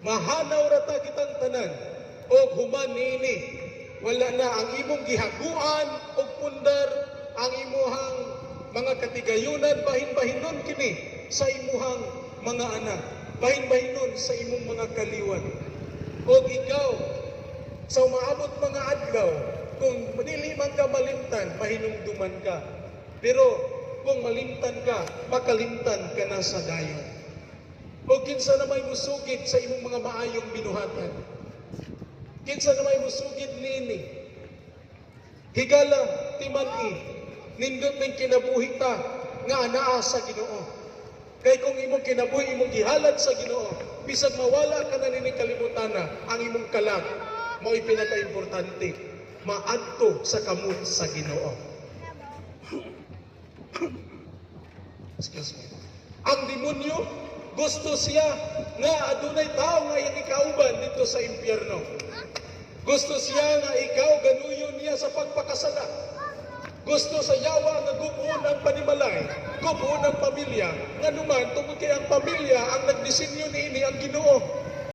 Mahanaw ra ta kitang tanan og human niini wala na ang imong gihaguan og pundar, ang imuhang mga katigayunan, bahin-bahinon kini sa imuhang mga anak, bahin-bahinon sa imong mga kaliwat. Og ikaw sa umaabot mga adlaw, kung dili man ka malimtan, mahinumduman ka, pero kung malimtan ka, makalimtan ka na sa dayon. O kinsa na may musugid sa imong mga maayong binuhatan? Kinsa na may musugid niini? Higala, timan-i, nindot ning kinabuhi ta nga anaa sa Ginoo. Kay kung imong kinabuhi imong gihalad sa Ginoo, bisag mawala ka na nining kalibutan, ang imong kalag mao'y pinakaimportante, maadto sa kamot sa Ginoo. Excuse me. Ang demonyo, gusto siya nga adunay tao nga iyang ikauban dito sa impyerno. Gusto siya nga ikaw ganuyon niya sa pagpakasala. Gusto sa yawa nga gub-on ang panimalay, gub-on ang pamilya, nganuman tungod kay ang pamilya ang nagdisenyo niini ang Ginoo.